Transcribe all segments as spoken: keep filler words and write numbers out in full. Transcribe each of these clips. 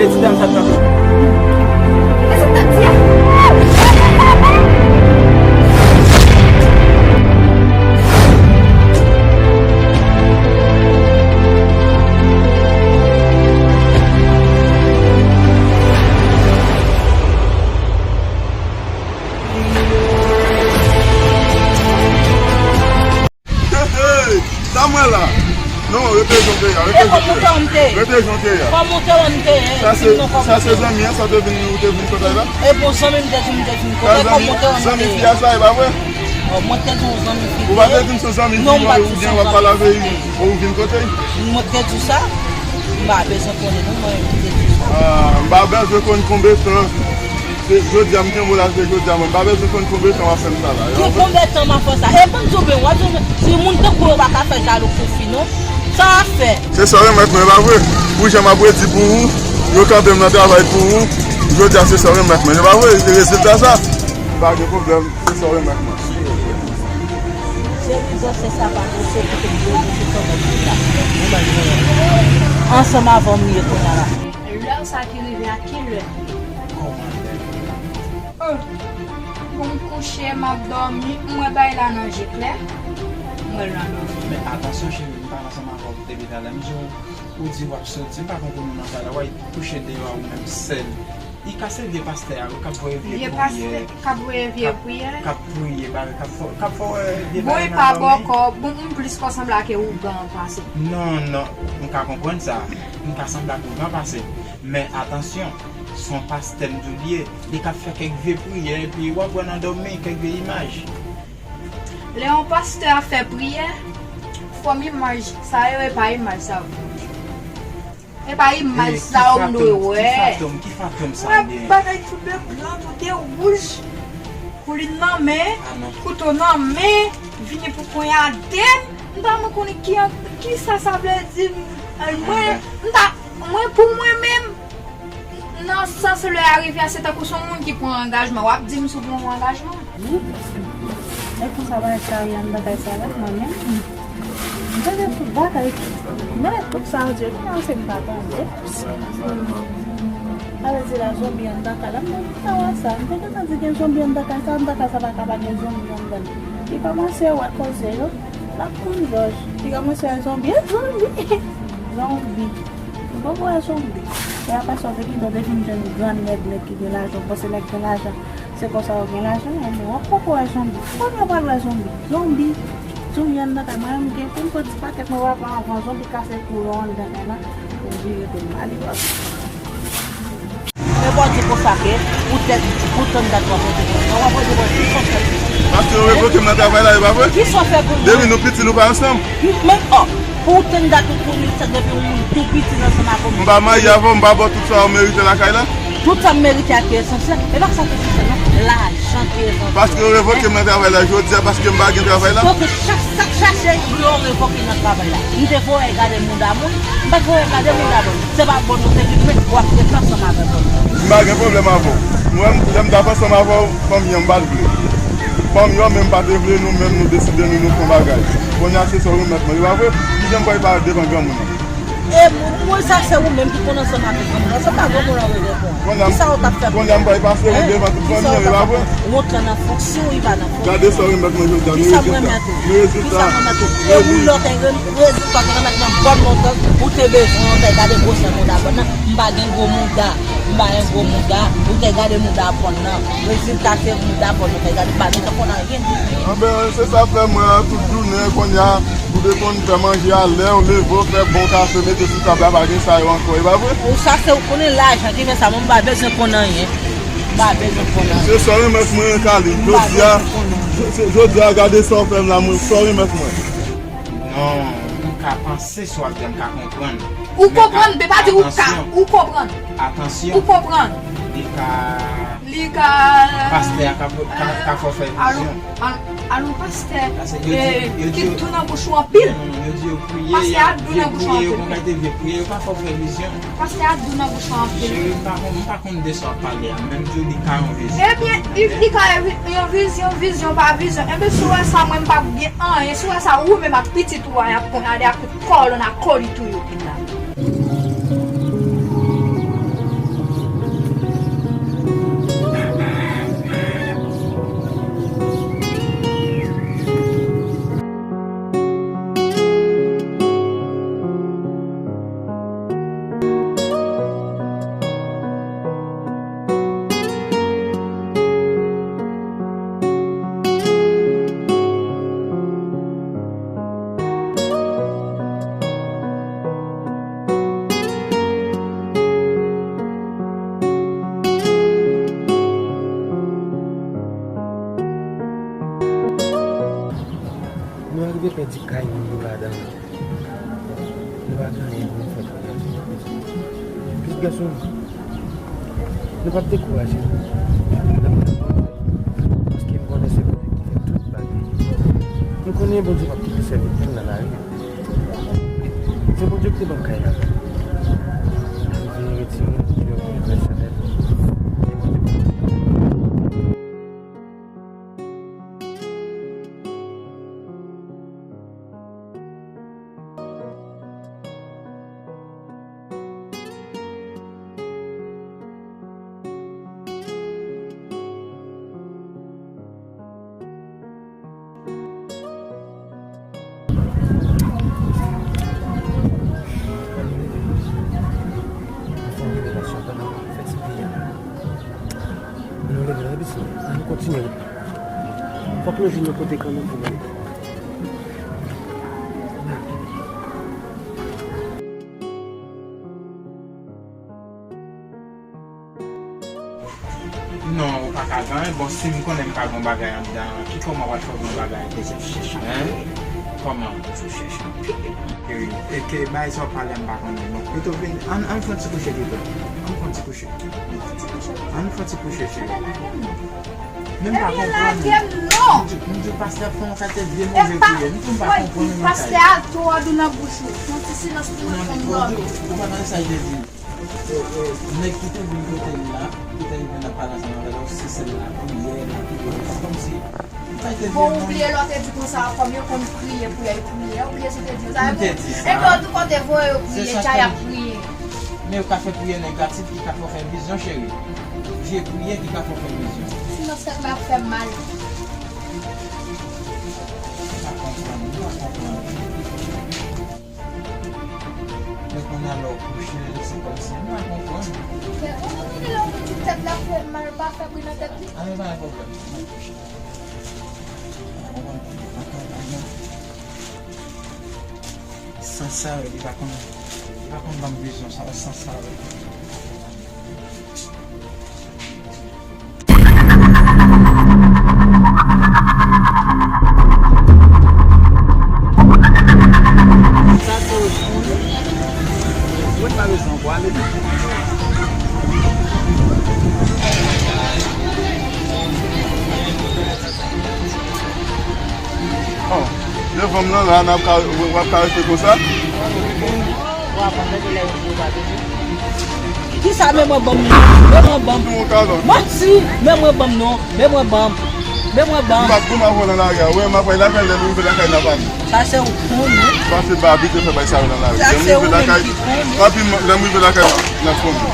Ti dam sa t ap Hey, hey, sa m wè la? Non, rete jan w te ye a, rete jan w te ye a. Rete jan w te ye a. Kòm ou te wè m te ye, sa se zanmi an, sa te vin, ou te vin kote la? E bon, zanmi m te di m te vin kote, kòm ou te wè m te ye. Zanmi fi a sa, e pa vre? Mwen te di w zanmi fi. Ou pa te di m se zanmi fi ou gen w ap pale avè li, ou vin kote l? Mwen te di w sa? M pa bezwen konnen non, mwen menm ki te di w sa. Ah, m pa bezwen konn konbyen tan. Se jodi a m kenbe w la, se jodi a mwen. M pa bezwen konn konbyen tan w ap fè m sa la. Gen konbyen tan m ap fè sa? E ban m di w byen, w ap di w, si moun tankou w yo pa ka fè jalou pou fi non. Sa w ap fè? Se sa w remèt mwen, e pa vre? Pou jan m ap redi pou ou, yo kanpe m nan travay pou ou, jodi a se sa w remèt mwen, e pa vre? Se rezilta sa. Pa gen pwoblèm, se sa w remèt mwen. Se rezon se sa pa nou se ki te dwe nou te konbyen tan. Ansanm avè w m ye kounye a la. Lè sa ki rive a ki lè? Kòman lè? Oh, bon, m kouche, m ap dòmi, m wè bagay la nan je klè. M wè l nan dòmi. Men atansyon, cheri, m pale ansanm avè w depi talè. M di w, ou di w ap soti, m pa konprann ou nan kay la. W al kouche deyò a ou menm sèl. Li ka se vye pastè a wi, k ap voye vye priyè. K ap voye vye priyè. K ap priye, bagay, k ap fè, k ap fè w wè vye bagay nan dòmi. Bon, e pa bòkò, bon, m plis fò sanble ak ougan an pase. Non, non, m ka konprann sa. M ka sanble ak ougan pase. Men atansyon, se yon pastè m di w li ye. Li ka fè kèk vye priyè, epi w ap wè nan dòmi kèk vye imaj. Lè yon pastè ap fè priyè, fòm imaj sa yo, e pa imaj sa yo. E pa imaj sa yo m dwe wè. Ki fatom, ki fatom sa w gen? Wè bagay tout de blan, tout de wouj, koulin nan men, kouto nan men, vini pou ponyade m. M ta renmen konnen ki, kisa sa vle di. Mwen, m ta, mwen, pou mwen menm, nan sans lè a rive a, se tankou se yon moun ki pran angajman. W ap di m si w pran yon angajman. Wi. E konsa bagay sa ye anndan kay sa avèk mwen menm. M tande tout bagay. M tande tout sa yo di yo, men se m pa tande. Sa vle di la zonbi anndan kay la, m te gentan wè sa. M te gentan di gen zonbi anndan kay sa, anndan kay sa pa ka pa gen zonbi anndan l. Li kòmanse wè koze yo, l ap konn jòj. Li kòmanse wè zonbi, e zonbi! Zonbi! M poko wè zonbi. E apre sa, w te gentan te vin jwenn grann nèg, nèg ki gen lajan, w panse nèg gen lajan. Se konsa yo gen lajan, ebyen w ap poko wè zonbi. Kòman w pral wè zonbi? Zonbi, zonbi anndan kay mwen, m gen pou m pran ti pakèt mwen, w ap anvan zonbi kase kou yo anndan kay la, pou m vire pou m ale wè. Men Bondye konsa ke, poutèt, pou tann dat w ap rete pou mwen, w ap rete pou mwen, kisa w fè pou mwen? Paske yo revoke m nan travay la, e pa vre? Kisa w fè pou mwen? Depi nou piti, nou pa ansanm. Men, oh, pou tann dat ou konnen sa depi yon moun tou piti nan ansanm avè w. M pa marye avè w, m pa ba w tout sa w merite lakay la. Tout sa m merite a ki esansyèl, e pa sa ki esansyèl non, lajan ki esansyèl. Paske yo revoke m nan travay la jodi a, paske m pa gen travay la. Donk, chak sa k chache pou yo revoke nan travay la. M te voye gade mouda moun, m pa t voye gade mouda moun. Se pa bon nou te vin, men w ap ret ansanm avè bon. M pa gen pwoblèm avè w. Mwen, lè m t ap ansanm avè w, fanmi an m pa t vle. Fanmi an menm pa te vle nou, menm nou deside nou, nou fè yon bagay. Kounye a se sa w remèt mwen, e pa vre? Kijan m pral pale devan granmoun nan? E mwen, sa se ou menm ki konn ansanm avèk granmoun nan. Se pa granmoun nan revè pou ou. Kisa w t ap fè pou mwen? Kounye a m pral pase ou devan tout fanmi an, e pa vre? Wont lan nan fon, si w rive nan fon. Gade sa w remèt mwen jodi a, men rezilta. Men rezilta. Kisa m remèt ou? E ou lè w te rem-, rezilta w te remèt nan bòn lontan, ou te bezwen, w te gade gwosè mouda bòn nan. M pa gen gwo mouda, m pa gen gwo mouda, ou te gade mouda bòn nan. Rezilta se mouda bòn nan, ou te gade, m pa gentan konn anyen. Anben, se sa fè mwen an, tout jounen, kounye a, ou te konn fè manje a, lè w leve, w fè bon kafe, mete sou tab la, pa gen sa yo ankò, e pa vre? Ou sa se ou konnen lajan ki fè sa, mwen m pa bezwen konn anyen. M pa bezwen konn anyen. Se sa w remèt mwen, Kali. Jodi a, jodi a, gade sa w fè m la, mwen, sa w remèt mwen. Non, m ka panse sa w ap di a, m ka konprann. Ou konprann, men pa di ou ka, ou konprann. Atansyon. Ou konprann. Li ka, li ka, pastè a ka, ka, ka fè w fè vizyon. Alon, pastè, ki tou nan bouch ou anpil. Non, yo di yo priye, pastè a dou nan bouch ou anpil. Yo priye, yo konn kalite vye priye, yo ka fè w fè vizyon. Pastè a dou nan bouch ou anpil. Cheri, m pa konn, m pa konn de sa w ap pale a, menm tou li ka yon vizyon. Ebyen, li, li ka yon vizyon, vizyon pa vizyon. Ebyen, si w wè sa, mwen m p ap gen anyen. Si w wè sa, ou menm ak pitit ou a, y ap ponyade ak kout kòlonn ak kolit ou yo ki la. Pèdi kay nou yo ladan l. Nou pa gen anyen pou nou fè pou gason. Pitit gason, nou p ap dekouraje. Paske m konnen se Bondye ki fè tout bagay. M konnen Bondye p ap kite sèvitè l nan lari. Se Bondye ki te ban m kay la. Bondye retire l, li yon pil pèsonèl. Nou leve nan piscine. Ann kontinye wout la. Fòk nou jwenn yon kote kanmenm pou nou rete. Non, ou pa ka gen anyen. Bon, si m konnen m ka gen yon bagay anndan, ki kòman w pral fè w gen yon bagay anndan? Kòman? Toujou chèche anpil. E ke bagay sa w pale a m pa konnen. Bon, pito vin, ann, ann fè yon ti kouche pito. Ann fè yon ti kouche. Ann fè yon ti kouche, cheri. Men m pa konprann. Ebyen, lage m non! M di, m di pastè fè yon kalite vye move priyè. M di m pa konprann yon bagay. Pastè a twò dou nan bouch ou. Fè yon ti silans pou mwen, fè m dòmi. Ou pa tande sa l te di? E, e, nèg ki te vin kote l la, ki te vin ap pale ansanm avè l la, se sèl lapriyè, lapriyè. Se kòmsi, m pa te di. Bon, ou bliye lè w te di konsa, kòm yo konn priye pou yo priye, ou bliye sa w te di yo. Sa vre? M te di sa. Epi w tou kote voye yo priye, sa y ap priye. Men yo ka fè priyè negatif ki ka fè w fè vizyon, cheri. Vye priyè ki ka fè w fè vizyon. Silans tèt la ap fè m mal. M pa konprann, m pa konprann. Men kounye a lè w kouche, se kòmsi m pa konprann. Fè, ou konn tande lè w di tèt la fè mal, pa fè bri nan tèt li? A, men pa gen pwoblèm, mwen kouche. Ou konprann? Mwen konprann. Sans sa yo, li pa konn, li pa konn ban m vizyon sa, sans sa yo. Sa se ou. Mwen pa bezwen anko ale. Oh, devan m nan la, n ap ka, w ap ka rete konsa? Kisa men mwen ban m non? Men mwen ban m. Manti! Men mwen ban m non. Men mwen ban m. Men mwen ban m. M pa t konn ap wè nan lari a. Wè, m ap wè lakay lè m rive lakay n ap ale. Sa se ou k konnen. Pase pa abitye fè bay sa yo nan lari. Sa se ou menm ki konnen. Lè m rive lakay, rapidman, lè m rive lakay, n ap konnen.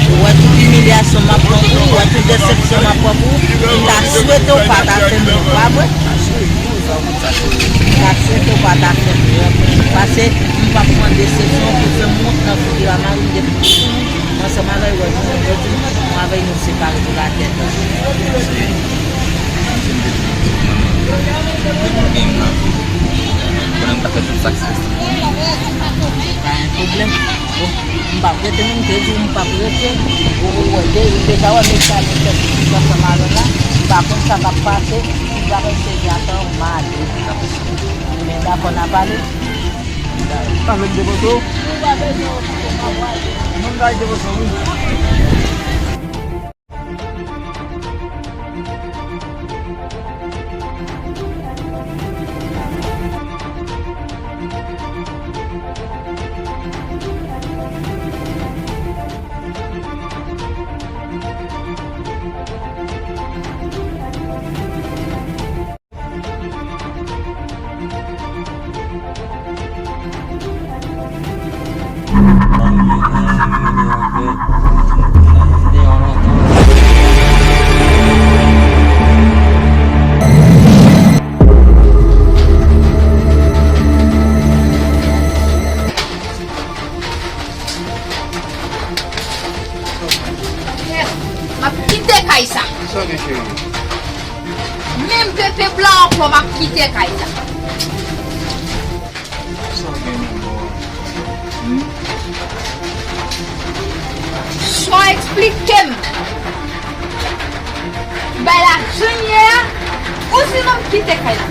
Ou wè tout imilyasyon m ap pran pou ou, ou wè tout desepsyon m ap pran pou ou, m ta swete w pa ta fè m non, pa vre? M ta swete w pa ta fè m non. Paske m p ap pran desepsyon pou fè m wont nan figi a mari m depi m ansanm avè l, wè, jounen jodi, mwen avè l nou separe pou latè. Mwen gen m nan vi. Konnen m ta fè tout sa k se. Pa gen pwoblèm. Bon, m p ap rete non, m te di w m p ap rete. Ou, ou wè, de, deja wè mesaj ou fè sou ti ansanm avè l la. M pa konn sa k ap pase. M pa konn se di atan ou m ale. Men dakò n a pale. Pa vle m depoze w? Mwen m ka depoze w, wi. M ap kite kay sa. Sa gen, cheri? Menm pepe blan ankò, m ap kite kay sa. Sa gen menm, bò? Hmm? Swa eksplike Kite kay la.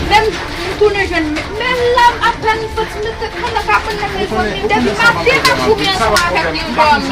Menm m tounen jwenn men, men la m apèn soti nan tèt mwen nan kabann nan, mezanmi, depi maten m ap goumen ansanm avèk li, m dòmi.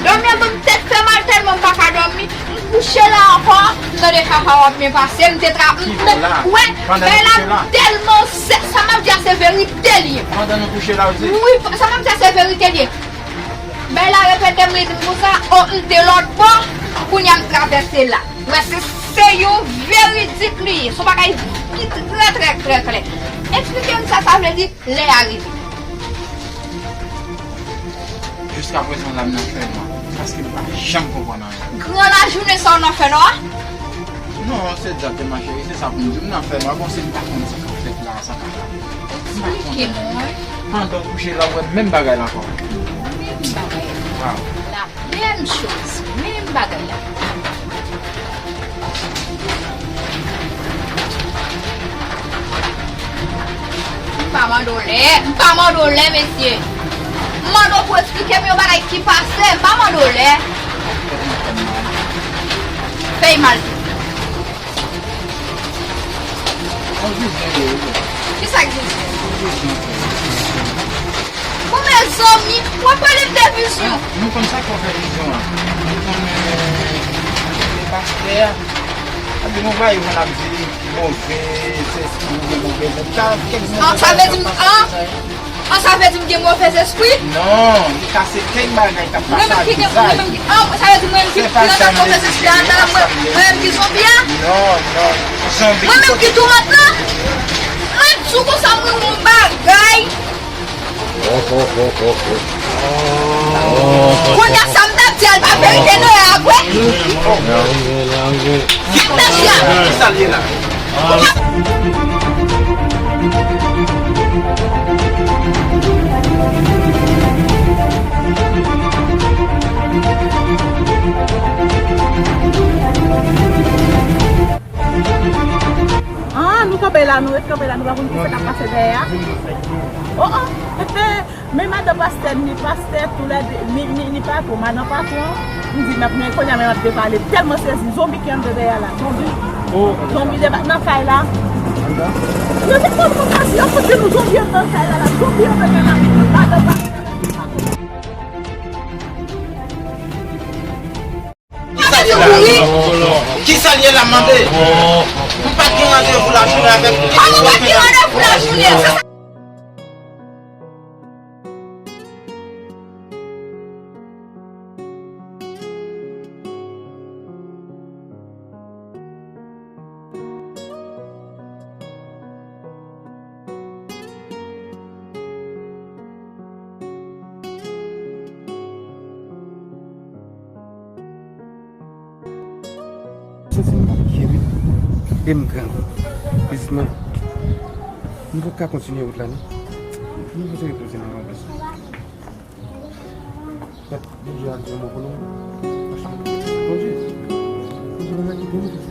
Dòmi an ban m tèt fè mal tèlman m pa ka dòmi. M kouche la ankò, m tande papa w ap byen pase, m te tra... m te... wè, men la m tèlman sè, sa m ap di a se verite l ye. Pandan nou kouche la, w di? Wi, sa m ap di a se verite l ye. Bèl la repete m, li di m konsa, o, m te lòt bò, kounye a m travèse la. Wè, se, se yon veridik li ye, se yon bagay ki trè, trè, trè klè. Eksplike m sa sa vle di, lè a rive. Jiskaprezan, la m nan fènwa, paske m pa janm konprann anyen. Gran lajounen sa w nan fènwa? Non, se djab, ma chérie, se sa pou m di w, m nan fènwa, bon, si m pa konn sa k ap fèt la, sa k ap fèt. Eksplike m, wi. Pandan w kouche la, w wè menm bagay la ankò. Menm bagay la. Waw. La menm choz, menm bagay la. M pa mande w lè, m pa mande w lè, mesye. M mande w pou w eksplike m yon bagay ki pase, m pa mande w lè. Fèy mal. Yon vizyon li ye, wi. Kisa k vizyon? Yon vizyon. Bon, mezanmi, w ap pale m de vizyon. Nou konn sa k fè w fè vizyon an. Nou konnen se pastè a. Epi nou va yon moun ap di move, se espri, move, sa, kèk moun... An, sa vle di m, an, an, sa vle di m gen move espri? Non, li ka se kèk bagay k ap pase ak vizaj. Mwen menm ki, mwen menm ki, an, sa vle di mwen menm ki, ki nan move espri a, mwen menm ki zonbi a? Non, non, zonbi ki... Mwen menm ki toumant lan? Mwen di w konsa, mwen yon bagay. Kounye a sa m t ap di a, l pa verite non, e a vre. Sa m t ap di a. Kisa l ye la? Ah, nou kanpe la, nou ret kanpe la, nou pa konn kisa k ap pase dèyè a. Oh, oh. Men madan pastè, ni pastè, toulède, ni, ni, ni patwon, madan patwon. M di, men kounye a men m ap depale, tèlman sezi, zonbi ki anndan dèyè la, zonbi. Zonbi deba-, nan kay la. Yo te konn konn pase, yo konn di nou zonbi anndan kay la, la, zonbi anndan kay la, madan pastè. Kisa l ye la? Kisa l ye la, m mande? M pa t gen randevou lajounen avèk ou. Kòman w pa t gen randevou lajounen? Santi m pa byen, wi. E m gran. Pitit mwen, m poko ka kontinye wout la, non. M bezwen repoze nan yon plas. Gad, Bondye a di yon mo pou nou. Paske, Bondye, Bondye pa ka kite nou konsa.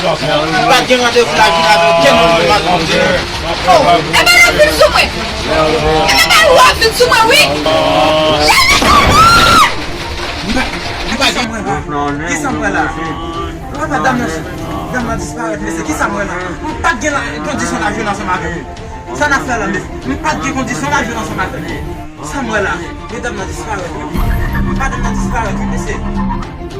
M pa t gen randevou la vin avè okenn moun pou m al konte. Oh, e bagay w ap vin sou mwen. E bagay w ap vin sou mwen, wi. M pa, m pa gen mwen la. Kisa m wè la? Papa, dam nan, dam nan disparèt, mesye. Kisa m wè la? M pa t gen la, kondisyon la jwenn ansanm avè l. Sa n ap fè la, mesye? M pa t gen kondisyon la jwenn ansanm avè l. Sa m wè la? Medam nan disparèt, wi. Madanm nan disparèt, wi, mesye.